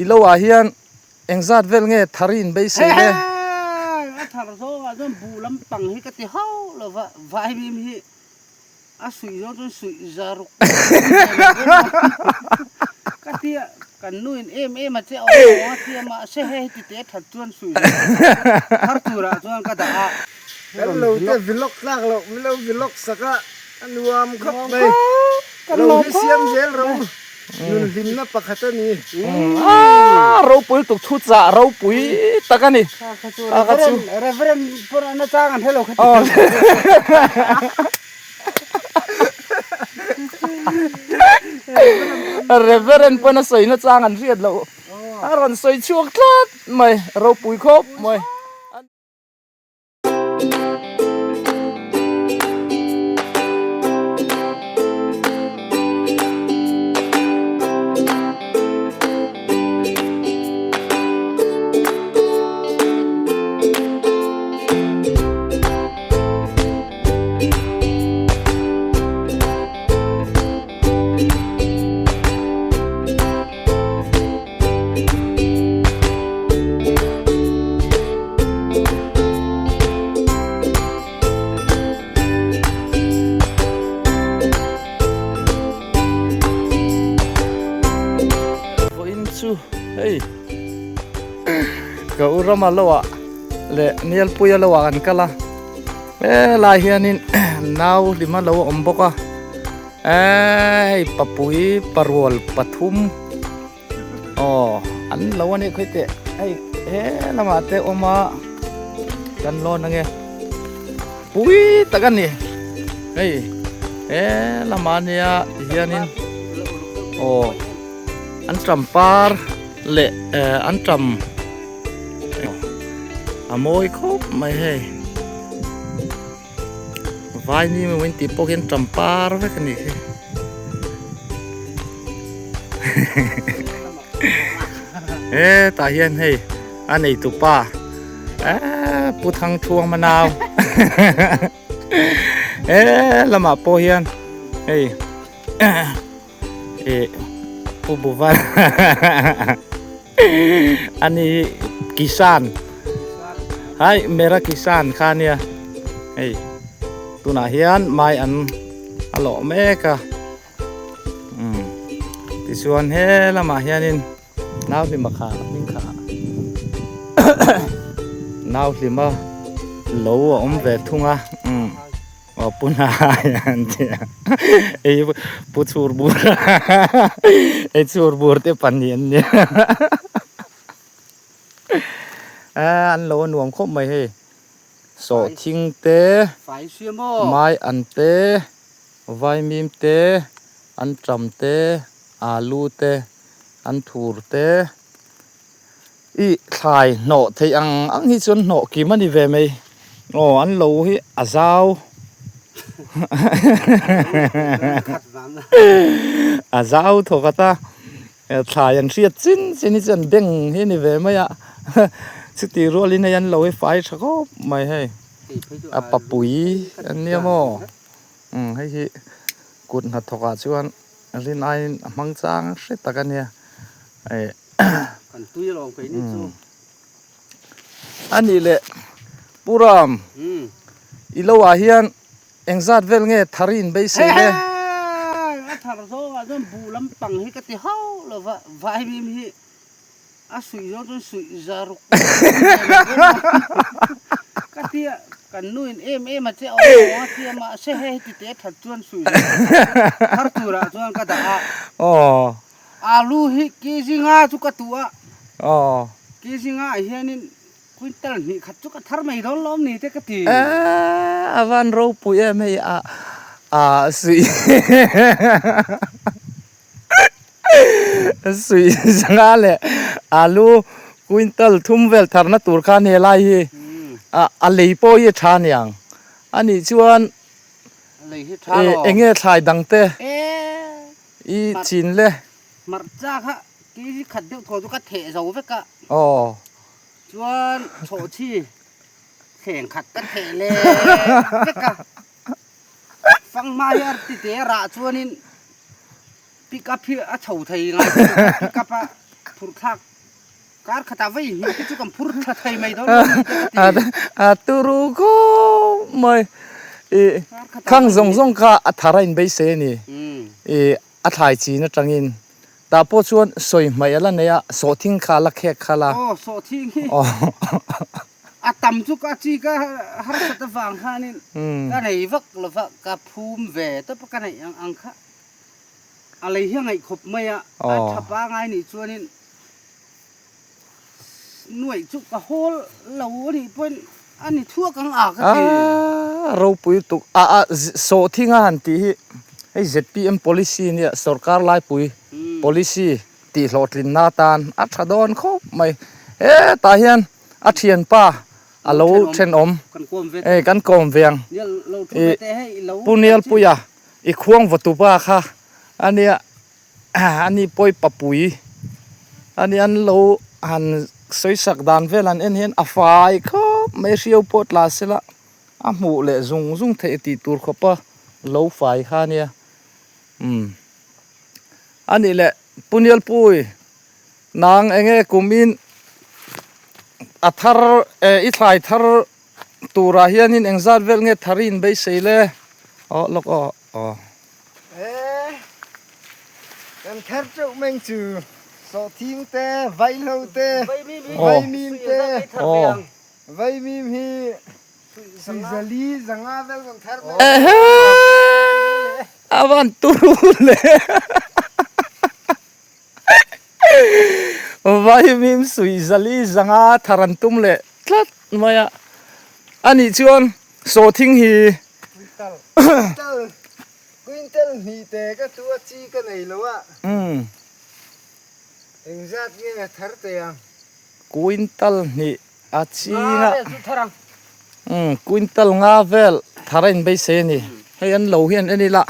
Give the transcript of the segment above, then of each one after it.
I lo ah hian engzat vel nge thar i inbeisei le? A thar zawngah chuan buh lampang hi ka ti hauh lo va, vaimim hi A suih zawng chuan suih za ruk ka tia kan nu in em em a che awm lo a tia mahse hei heti te that chuan suih za thar turah chuan ka dah a. Kan lo te vlog tlak loh min lo vlog sak a a nuam khawp mai lo hi siam zel ro nun hlimna pakhat a ni. Aa ropui lutuk thu chah ropui tak a ni. Kha chu Reverend Reverend pawn a nachang an hrelo kha ti. Reverend pawn a sawi nachang an hriat loh a rawn sawi chhuak tlat mai ropui khawp mai. Vawiin chu hei ka u rama lo ah leh Nialpuia lo ah kan kal a helai hianin nau hlima lo a awm bawk a hei papui parual pathum Aw an lo a nih khawi teh hei he lamah te awm a kan lawn ange pui tak a ni hei he lamah ania tihianin aw an ṭam par leh eh an ṭam a mawi khawp mai hei vai ni emaw in tih pawh khian ṭam par vek a nih hi hetah hian hei a neitu pa eee pu thangthuang manau he lamah pawh hian hei ih pu buvan ani hi kisan hai mera kisan kha ania hei tunah hian mai an a lawh mek a umm tichuan he lamah hianin nau hlima kha hming kha nau hlima lo a awm ve thung a umm. Aw pu hnai an ti a hei pu chhur bur hei chhur bur te pahnih an nia a an lo a nuam khawp mai hei sawhthing te mai an te vaimim te an ṭam te alu te an thur te Ih thlai hnawh theih ang ang hi chuan hnawh kim a ni ve mai. Aw an lo hi a zau a zau thawk a ta thlai an hriat chin chin hi chuan beng hi a ni ve mai a chuti rualin hei an lo hi fai tha khawp mai hei a papui an nia maw umm hei hi kut hnathawkah chuan rin aiin a hmang chang hre tak a nia eh. Kan tui alawm kei ni chu. A nih leh Pu Ram, i lo ah hian engzat vel nge thar i inbeisei le? A thar zawngah chuan buh lampang hi ka ti hauh lo va, vaimim hi a suih zawng chuan suih za ruk ka tia kan nu in em em a che awm lo a tia mahse hei heti te that chuan suih za thar turah chuan ka dah a. Aw. Alu hi kg nga chu ka tuh a. Aw. Kg nga ah hianin quintal hnih khat chu ka thar mai dawn lawm ni te ka ti. Eee a van ropui em hei a a suih suih zanga leh alu quintal thum vel tharna tur khan helai hi a a lei pawh hi a tha aniang anih chuan Lei hi tha lo. Enge thlai dang te. I chin le. Hmarcha kha kg khat deuh thaw chu ka theh zo vek a. Aw. Chuan chhawhchhi thleng khat ka theh leh vek a. Fanghma hi a ti te rah chuanin pick up hi a chho thei ngai pick up a phurh thlak. Kar khatah vei hnih te chu kan phur tha thei mai dawn lo ni te ka ti. A turu khawp mai. I khang zawng zawng kha a thar a inbeisei a ni. I a thlai chin atangin tah pawh chuan sawi hmaih a la nei a, sawhthing kha a la khek khalh a. Aw sawhthing hi a tam chu ka chi ka harsat avang khanin ka nei vak lo va, ka phum ve tawp a ka neih ang ang kha. A lei hi a ngaih khawp mai a, a tha pangai nih chuanin nuaih chu ka hawl lo a nih pawhin a ni thuak ang a ka ti. A ropui tuk a a sawhthing a han tih hi hei zpm policy nia sorkar laipui policy tih hlawhtlinna atan a tha dawn khawp mai. Hetah hian a thianpa a lo thenawm kan kawm ve ang Pu Nialpuia I khuang vawtupa kha a nia a ni pawi papui a nia an lo han sawisak dan vel an en hian a fai khawp mai hriau pawh tla sela a hmuh leh zung zung theih tih tur khawpa lo fai kha a nia umm a nih leh Punialpui nang eng nge kumin a thar eh i thlai thar Turah hianin engzat vel nge thar i inbeisei le? Aw lawk aw aw. E, kan thar teuh meng chu sawhthing te, vaihlo te, vaimim te, vaimim hi suizali zanga vel kan thar mai. Ehe! A van turu le. Vaimim suizali zanga thar an tum leh tlat mai a. A nih chuan sawhthing hi Quintal quintal quintal hnih te ka tu a chi ka nei lo a. Umm. Engzat nge a thar teh ang? Quintal hnih a chi nga. Umm quintal nga vel thar a inbeisei a ni. Hei an lo hian en ila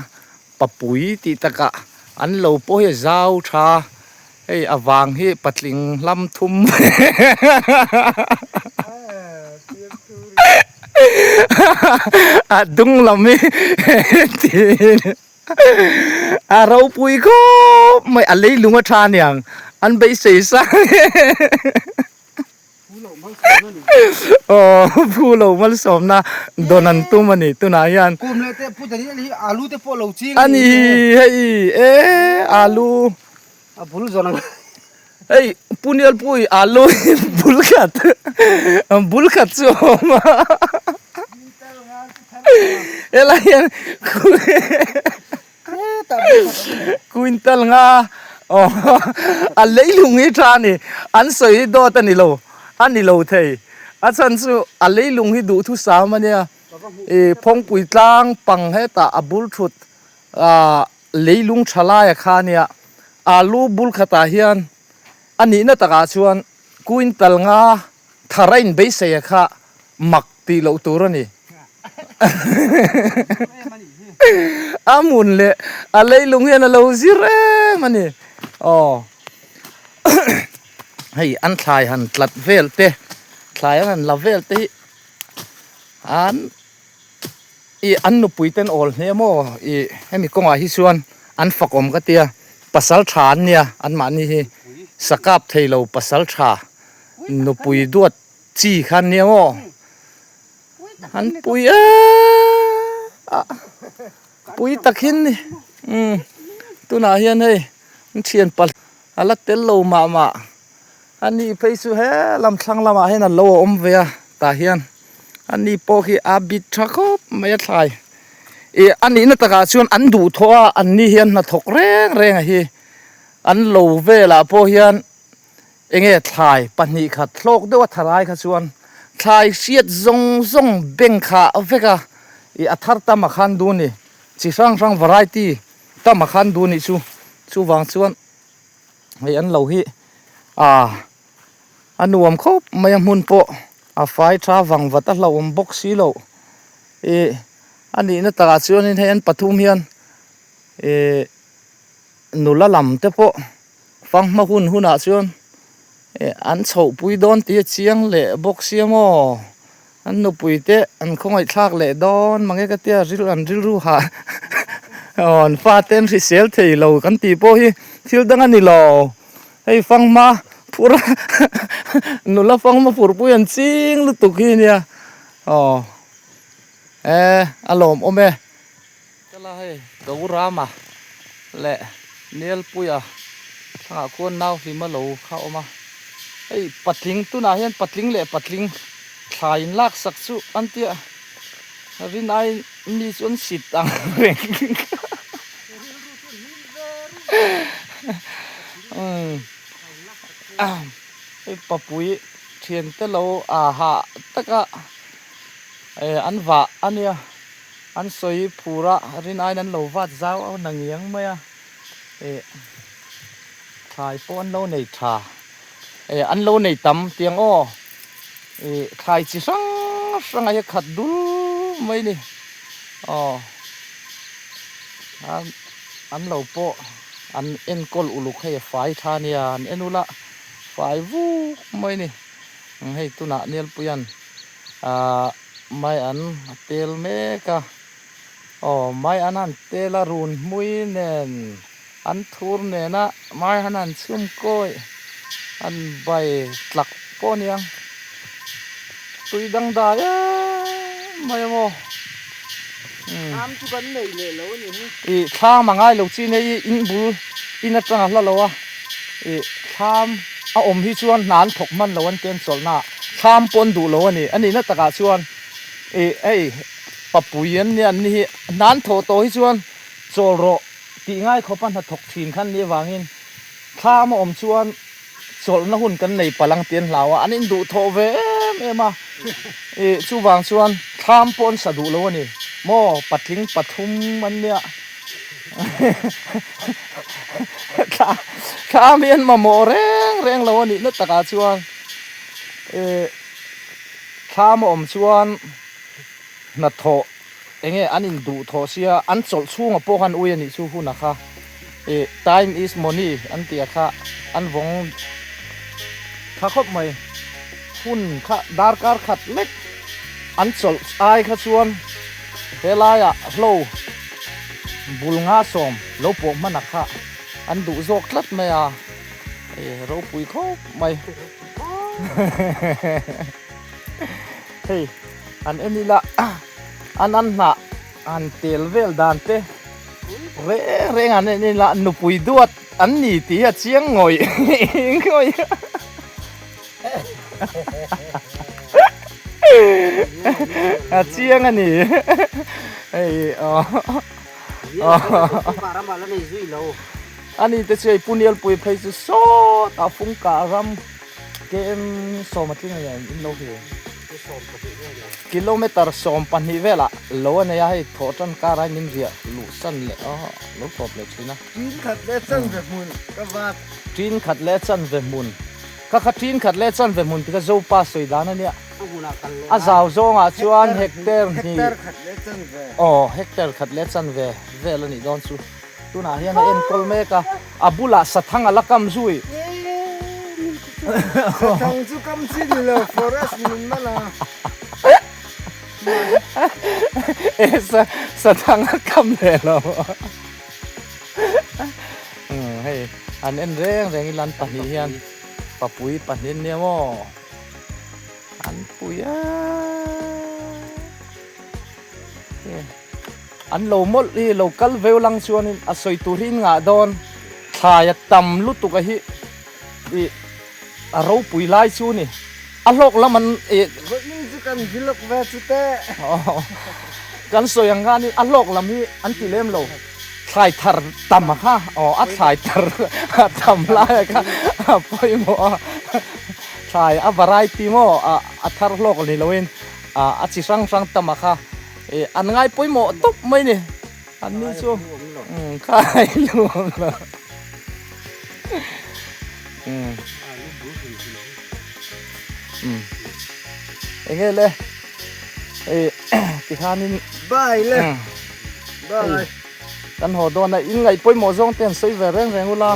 Papui tih takah an lo pawh hi a zau tha hei a vang hi patling hlam thum a dung lam hi tiin a ropui khawp mai a leilung a tha aniang an beisei sang Aw phu lo malsawmna dawn an tum a ni tunah hian. Kum leh te pu Daniel hi alu te pawh lo ching a ni hei e alu a bul zawn ang hei pu Nialpui alu hi bul khat bul khat chu a awm a helai hian Quintal nga aw a leilung hi tha a ni an sawi hi dawt a ni lo a ni lo thei a chhan chu a leilung hi duhthusam a nia ih phawngpui tlang pang hetah a bul thut ah leilung tha laia kha a nia alu bul khatah hian a nihna takah chuan quintal nga thar a inbeisei a kha mak tih loh tur a ni. A hmun leh a leilung hian a lo zir em a ni. Aw hei an thlai han tlat vel te thlai an han la vel te hi an ih an nupui ten awl hle maw ih hemi kawngah hi chuan an fakawm ka tia pasal tha an nia anmahni hi sakap theilo pasal tha nupui duat chi kha an nia maw an pui a pui takhin ni umm tunah hian hei an thian pal a la tel lo mah mah a ni phei chu he lam thlang lamah hian a lo a awm ve a tah hian a ni pawh hi a bit tha khawp mai a thlai ih a nihna takah chuan an duhthawh a an ni hian hnathawk reng reng a hi an lo velah pawh hian. Enge thlai pahnih khat hlawk deuh a thar ai kha chuan thlai hriat zawng zawng bank kha a vek a, ih a thar tam a khan duh a ni, chi hrang hrang variety tam a khan duh a nih chu, chuvang chuan hei an lo hi ah a nuam khawp mai a hmun pawh a fai tha vang vat a hlauhawm bawk si loh ih a nihna takah chuanin hei an pathum hian ih nula lam te pawh. Fanghma hun hunah chuan eh an chhoh pui dawn tih a chiang leh bawk sia maw an nupui te an khawngaih thlak leh dawn mange ka tia ril an rilru hah aw an fate an hrisel thei lo kan tih pawh hi thil dang a ni lo hei fanghma. Phur nula fanghma phurpui an ching lutuk hi nia aw e a lawmawm e. Ka la hei Gaurama leh Nialpuia thlangah khuan nau hlima lo kha a awm a, hei patling tunah hian patling leh patling thlai in lak sak chu an tia rinai mi chu an sit ang reng. Hei papui thiante lo ah hah taka an vah a nia an sawi phur a rin aiin an lo vat zau a na ngiang mai a ih thlai pawh an lo nei tha eh an lo nei tam tiang aw ih thlai chi hrang hrang ah hian khat dul mai a ni aw. An lo pawh an enkawl uluk hei a fai tha nia an en ula fai vuk mai ni hei tunah Nialpuia'n ahh mai an a tel mek a aw mai an han tel a run hmui nen an thur nena mai han han chhum kawi an bai tlak pawh a niang tui dangdai em mai a maw. Thlam chu kan nei leh lo a ni hi. Ih thlam a ngai lo chi nia i in bul in atanga hla lo a ih thlam a awm hi chuan hna an thawk hman lo an ti an chawlhna ah thlam pawh an duh lo a ni a nihna takah chuan ih hei papui an nia an ni hi hna an thawh tawh hi chuan chawl rawh tih ngai khawpa hna thawk thin khan nih avangin thlam a awm chuan chawlhna hun kan nei palh ang tih an hlau a, an induhthawh ve em em a, ih chuvang chuan thlam pawh an sa duh lo a ni maw, patling pathum an nia thlam hi an mamawh reng reng lo a nih na takah chuan ih thlam a awm chuan hnathawh enge an induhthawh sia an chawlh chhungah pawh khan ui a nih chu hunah kha. Ih time is money an tih a kha an vawng tha khawp mai. Hun kha darkar khat lek an chawlh ai kha chuan helaiah hlo bul nga sawm lo pawh hman a kha an duh zawk tlat mai a, ih ropui khawp mai. Hei an en ila an an hnah an tel vel dan te. Reng reng an en ila nupui duat an ni tih hi a chiang ngawih ngawih a chiang a ni hei aw ani te chu hei Punialpui phei chu sawtah Fungkah ram KM sawm a tling a ni in lo hmu. Kilometer 12 velah lo a nei a, hei thawh tan kar ai min riah luh san leh a lo tawp leh thin a. Tin khat leh chan ve hmun ka vat. Tin khat leh chan ve hmun. Kha kha tin khat leh chan ve hmun ti kha Zopa sawi dan a nia. A zau zawngah chuan hectare hnih. Hectare khat leh chan ve. Aw hectare khat leh chan ve vel a nih dawn chu. Tunah hian a enkawl mek a, a bulah sathang a la kam zui. Sathang chu kam chi ni lo, forest min man a. E sathang a kam leh lo. Hei an en reng reng ila an pahnih hian papui pahnih an nia maw? An pui a. An lo mawlh hi lo kal veu lang chuanin a sawi tur hi in ngah dawn thlai a tam lutuk a hi ih a ropui lai chu ni a hlawk lam an ih Vawiin chu kan vlog ve chu teh. Kan sawi ang khanin a hlawk lam hi an ti lem lo thlai thar tam a kha aw a thlai thar a tam lai a kha a pawimawh a thlai a variety maw a thar hlawk ni loin a chi hrang hrang tam a kha. Ih an ngai pawimawh tawp mai ni an ni chu umm khai lu awm lo umm umm enge le ih tikhanin bye le bye kan haw dawn a in ngaih pawimawh zawng te an sawi ve reng reng ula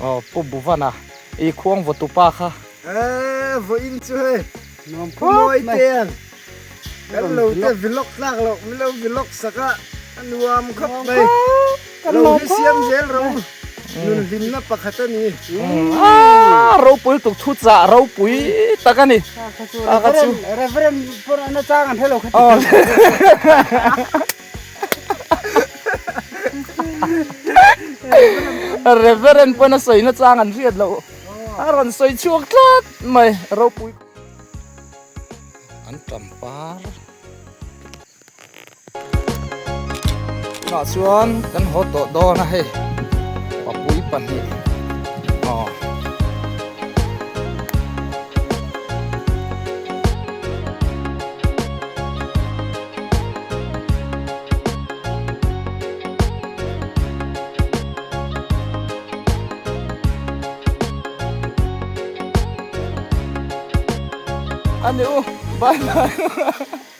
aw pu Buvana ih khuang vawtupa kha. Eee vawiin chu hei nuam khawp mai te kan lo te vlog tlak loh min lo vlog sak a a nuam khawp mai lo hi siam zel rawh u. Nun hlimna pakhat a ni. Ah, ropui tuk thu chah ropui tak a ni. Reverend, Reverend pawh na chang an hrelo kha ti. Reverend pawh na sawi na chang an hriat loh. A rawn sawi chhuak tlat mai ropui. An tam par. Tunah chuan kan haw tawh dawn a hei papui pahnih aw. Ani u bye bye.